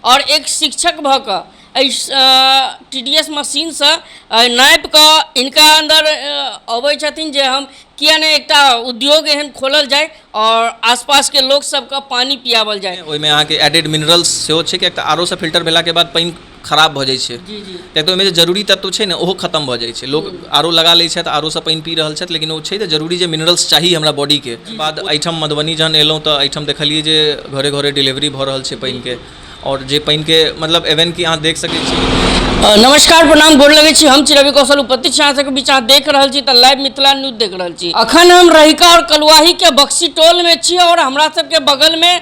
आओर एक शिक्षक भऽ कऽ एहि TDS मशीनसँ नापि कऽ हिनका अन्दर अबै छथिन जे हम किया नहि एकटा उद्योग एहन खोलल जाय आओर आसपासके लोकसभके पानि पियाओल जाय। ओहिमे अहाँके एडेड मिनरल्स सेहो छै, किएक तऽ आर ओ सँ फिल्टर भेलाके बाद पानि खराब भऽ जाइ छै, किएक तऽ ओहिमे जे जरूरी तत्व छै ने, ओहो खतम भऽ जाइ छै। लोक आर ओ लगा लै छथि, आर ओ सँ पानि पी रहल छथि, लेकिन ओ छै जे जरूरी जे मिनरल्स चाही हमरा बॉडीके। बाद एहिठाम मधुबनी जहन एलहुँ तऽ एहिठाम देखलियै जे घरे घरे डिलीवरी भऽ रहल छै पानिके, आओर जे पानिके मतलब एवन कि अहाँ देख सकै छी। नमस्कार, प्रणाम, गोर लगै छी। हम छी रवि कौशल, उपस्थित छी अहाँ सबके बीच। अहाँ देख रहल छी तऽ लाइव मिथिला न्यूज देख रहल छी। अखन हम रहिका आओर कलुआहीके बक्सी टोलमे छी आओर हमरा सबके बगलमे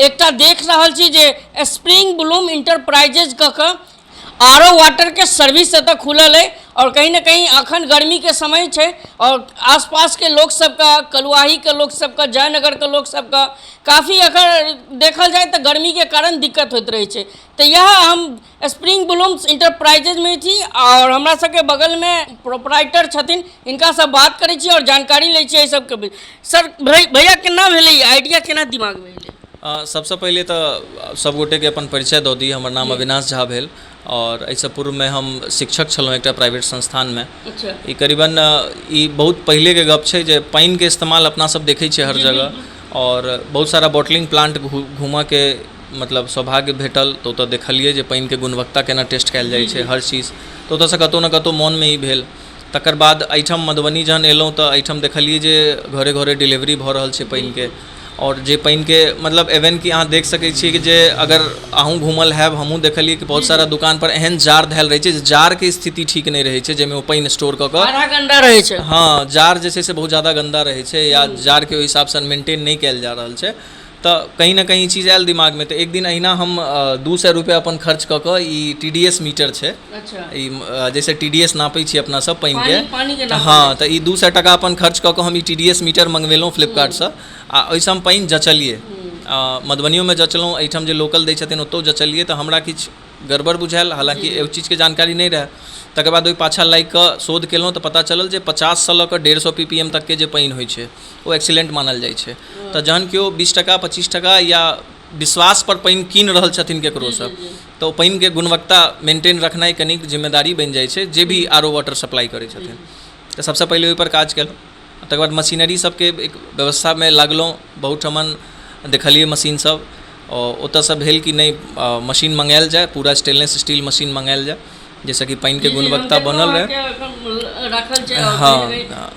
एकटा देख रहल छी जे स्प्रिंग ब्लूम इंटरप्राइजेज कऽ कऽ आर ओ वाटरके सर्विस एतऽ खुलल अइ। आओर कहीं ने कहीं अखन गर्मीके समय छै आओर आसपासके लोक सबके, कलुआहीके लोक सबके, जयनगरके लोक सबके काफी अगर देखल जाय तऽ गर्मीके कारण दिक्कत होइत रहै छै। तऽ इएह हम स्प्रिंग ब्लूम्स इंटरप्राइजेजमे छी आओर हमरा सबके बगलमे प्रोपराइटर छथिन, हिनकासँ बात करै छी आओर जानकारी लै छी एहि सबके। सर, भैया, केना भेलै आइडिया, केना दिमागमे एलै? सबसँ पहिले तऽ सब गोटेके अपन परिचय दऽ दी। हमर नाम अविनाश झा भेल आओर एहिसँ पूर्वमे हम शिक्षक छलहुँ एकटा प्राइवेट संस्थानमे। ई करीबन ई बहुत पहिलेके गप छै जे पानिके इस्तेमाल अपना सब देखै छियै हर जगह, आओर बहुत सारा बॉटलिंग प्लांट घूमऽके मतलब सौभाग्य भेटल, तऽ ओतऽ देखलियै जे पानिके गुणवत्ता केना टेस्ट कयल जाइ छै, हर चीज। तऽ ओतऽसँ कतहु ने कतहु मोनमे ई भेल। तकर बाद एहिठाम मधुबनी जहन एलहुँ तऽ एहिठाम देखलियै जे घरे घरे डिलीवरी भऽ रहल छै पानिके, आओर जे पानिके मतलब एवन कि अहाँ देख सकै छियै कि जे अगर अहूँ घूमल हैब, हमहूँ देखलियै कि बहुत सारा दोकानपर एहन जार धयल रहै छै जे जारके स्थिति ठीक नहि रहै छै, जाहिमे ओ पानि स्टोर कऽ कऽ आधा गन्दा रहै छै। हँ, जार जे छै से बहुत ज्यादा गन्दा रहै छै या जारके ओहि हिसाबसँ मेन्टेन नहि कयल जा रहल छै। तऽ कहीं ने कहीं ई चीज आयल दिमागमे। तऽ एक दिन अहिना हम 200 रुपैआ अपन खर्च कऽ कऽ, ई TDS meter छै ई, जैसे TDS नापै छियै अपना सब पानिके। पानिके नापल। हँ, तऽ ई 200 टाका अपन खर्च कऽ कऽ हम ई TDS meter मङ्गबेलहुँ फ्लिपकार्टसँ आ ओहिसँ हम पानि जँचलियै। मधुबनियोमे जँचलहुँ, एहिठाम जे लोकल दै छथिन ओतहु जँचलियै, तऽ हमरा किछु गड़बड़ बुझायल, हालाँकि एहि चीजके जानकारी नहि रहए। तकर बाद ओहि पाछाँ लागि कऽ शोध केलहुँ तऽ पता चलल जे 50सँ लऽ कऽ 150 PPM तकके जे पानि होइ छै, ओ एक्सीलेंट मानल जाइ छै। तऽ जहन केओ 20 टका, 25 टका या विश्वासपर पानि कीन रहल छथिन ककरोसँ, तऽ ओ पानिके गुणवत्ता मेंटेन रखनाइ कनिक जिम्मेदारी बनि जाइ छै जे भी आर ओ वाटर सप्लाई करै छथिन। तऽ सबसँ पहिले ओहिपर काज केलहुँ। तकर बाद मशीनरी सबके एक व्यवस्थामे लागलहुँ। बहुत ठमन देखलियै मशीन सब। ओतऽसँ भेल कि नहि, मशीन मङ्गायल जाय, पूरा स्टेनलेस स्टील मशीन मङ्गायल जाय, जाहिसँ कि पानिके गुणवत्ता बनल रहै। राखल छै।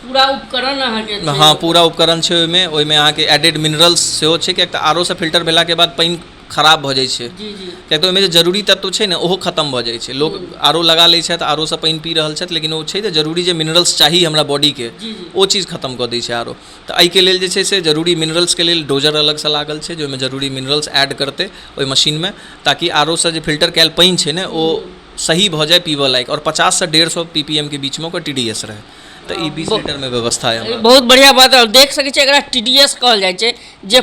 पूरा उपकरण अहाँके? हँ, पूरा उपकरण छै ओहिमे। ओहिमे अहाँके एडेड मिनरल्स सेहो छै, किएक तऽ आर ओ सँ फिल्टर भेलाके बाद पानि खराब भऽ जाइ छै, किएक तऽ ओहिमे जे जरूरी तत्व छै ने, ओहो खतम भऽ जाइ छै। लोक आर ओ लगा लै छथि, आर ओ सँ पानि पी रहल छथि, लेकिन ओ छै जे जरूरी जे मिनरल्स चाही हमरा बॉडीके, ओ चीज खतम कऽ दै छै आर ओ। तऽ एहिके लेल जे छै से जरूरी मिनरल्सके लेल डोजर अलगसँ लागल छै, जे ओहिमे जरूरी मिनरल्स ऐड करतै ओहि मशीनमे, ताकि आर ओ सँ जे फिल्टर कयल पानि छै ने, ओ सही भऽ जाय पीबऽ लायक आओर 50सँ 150 PPM के बीचमे ओकर TDS रहै। तऽ ई 20 लीटरमे व्यवस्था यऽ हमरा। बहुत बढ़िआँ बात। आओर देख सकै छियै, एकरा TDS कहल जाइ छै जे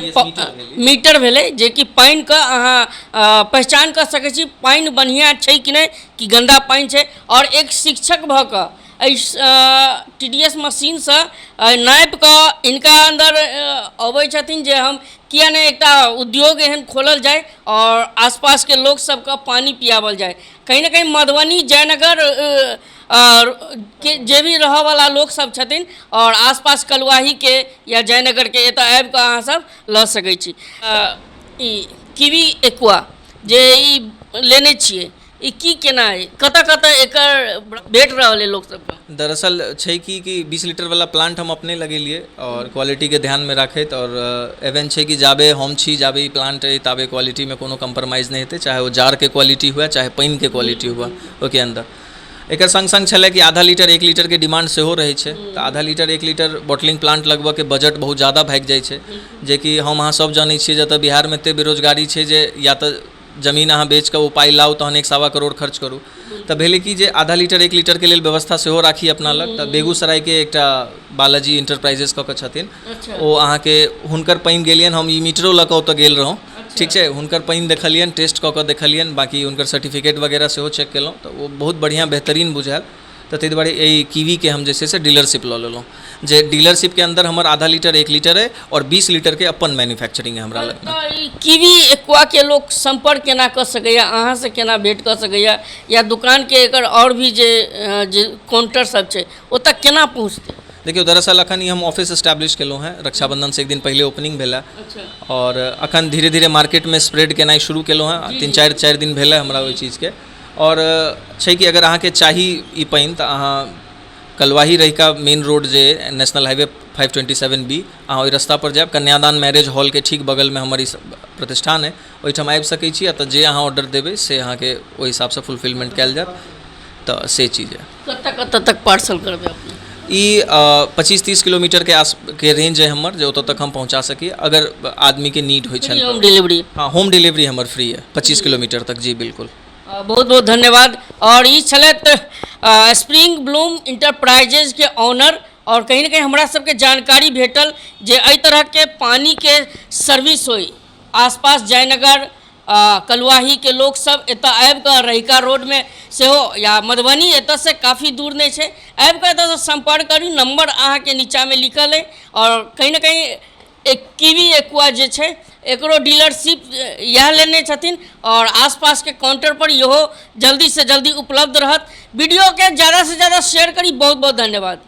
मीटर भेलै, जेकि पानिके अहाँ पहचान कऽ सकै छी पानि बढ़िआँ छै कि नहि, कि गन्दा पानि छै। आओर एक शिक्षक भऽ कऽ एहि TDS मशीनसँ नापि कऽ हिनका अन्दर अबै छथिन जे हम किया नहि एकटा उद्योग एहन खोलल जाय आओर आसपासके लोक सबके पानि पियाओल जाय। कहीं ने कहीं मधुबनी, जयनगर आओर के जे भी रहऽवला लोकसब छथिन आओर आसपास कलुआहीके या जयनगरके, एतऽ आबिकऽ अहाँ सब लऽ सकै छी। ई कीवी एक्वा जे ई लेने छियै, ई की केना अइ, कतऽ कतऽ एकर भेट रहल अइ लोक सबके? दरअसल छै कि कि 20 लीटरवला प्लांट हम अपने लगेलियै आओर क्वालिटीके ध्यानमे राखैत। आओर एवन छै कि जाबे हम छी, जाबे ई प्लांट अइ, ताबे क्वालिटीमे कोनो कम्प्रोमाइज नहि हेतै, चाहे ओ जारके क्वालिटी हुए, चाहे पानिके क्वालिटी हुए ओहिके अन्दर। एकर सङ्ग सङ्ग छलै कि आधा लीटर, 1 लीटरके डिमांड सेहो रहै छै। तऽ आधा लीटर, 1 लीटर बॉटलिंग प्लांट लगबऽके बजट बहुत ज्यादा भागि जाइ छै, जेकि हम अहाँ सब जानै छियै, जतऽ बिहारमे एतेक बेरोजगारी छै जे या तऽ जमीन अहाँ बेच कऽ ओ पाइ लाउ, तहन 1.25 करोड़ खर्च करू। तऽ भेलै कि जे आधा लीटर, 1 लीटरके लेल व्यवस्था सेहो राखी अपना लग। तऽ बेगूसरायके एकटा बालाजी इंटरप्राइजेस कऽ कऽ छथिन, ओ अहाँके हुनकर पानि गेलियनि हम, ई मीटरो लऽ कऽ ओतऽ गेल रहौँ, ठीक छै। हुनकर पानि देखलियनि, टेस्ट कऽ कऽ देखलियनि, बाँकी हुनकर सर्टिफिकेट वगैरह सेहो चेक केलहुँ, तऽ ओ बहुत बढ़िआँ, बेहतरीन बुझायल। तऽ ताहि दुआरे एहि कीवीके हम जे छै से डीलरशिप लऽ लेलहुँ, जे डीलरशिपके अन्दर हमर आधा लीटर 1 लीटर अइ आओर 20 लीटरके अपन मैन्युफैक्चरिंग अइ हमरा लगमे। तऽ ई कीवी एक्वाके लोक सम्पर्क केना कऽ सकैए, अहाँसँ केना भेँट कऽ सकैए, या दोकानके एकर आओर भी जे जे काउंटर सब छै ओतऽ केना पहुँचतै? देखियौ, दरअसल अखन ई हम ऑफिस एस्टैब्लिश केलहुँ हेँ, रक्षाबंधनसँ एक दिन पहिले ओपनिंग भेल। आओर अखन धीरे धीरे मार्केटमे स्प्रेड केनाइ शुरू केलहुँ हेँ, 3-4 दिन भेल हमरा ओहि चीजके। आओर छै कि अगर अहाँके चाही ई पानि तऽ अहाँ कलुआही रहिका मेन रोड जे नेशनल हाईवे 527B, अहाँ ओहि रस्तापर जायब, कन्यादान मैरेज हॉलके ठीक बगलमे हमर ई प्रतिष्ठान अइ, ओहिठाम आबि सकै छी। आ तऽ जे अहाँ ऑर्डर देबै से अहाँके ओहि हिसाबसँ फुलफिलमेंट कयल जायत। तऽ से चीज अइ। कतऽ कतऽ तक पार्सल करबै अपने? ई 25-30 किलोमीटरके आस के रेंज अइ हमर, जे ओतऽ तक हम पहुँचा सकी अगर आदमीके नीड होइ छनि। होम डिलीवरी? हँ, होम डिलीवरी हमर फ्री अइ 25 किलोमीटर तक, जी बिल्कुल। बहुत बहुत धन्यवाद। आओर ई छलथि स्प्रिंग ब्लूम इंटरप्राइजेजके ऑनर, आओर कहीं ने कहीं हमरा सबके जानकारी भेटल जे एहि तरहके पानिके सर्विस होइ। आसपास जयनगर कलुआहीके लोकसब एतऽ आबिकऽ रहिका रोडमे सेहो या मधुबनी एतऽसँ काफी दूर नहि छै, आबिकऽ एतऽसँ सम्पर्क करू। नम्बर अहाँके नीचाँमे लिखल अइ। आओर कहीं ने कहीं एक कीवी एक्वा जे छै एकरो डीलरशिप इएह लेने छथिन, आओर आसपासके काउंटर पर इहो जल्दीसँ जल्दी उपलब्ध रहत। वीडियोके ज़्यादासँ ज़्यादा शेयर करी। बहुत बहुत धन्यवाद।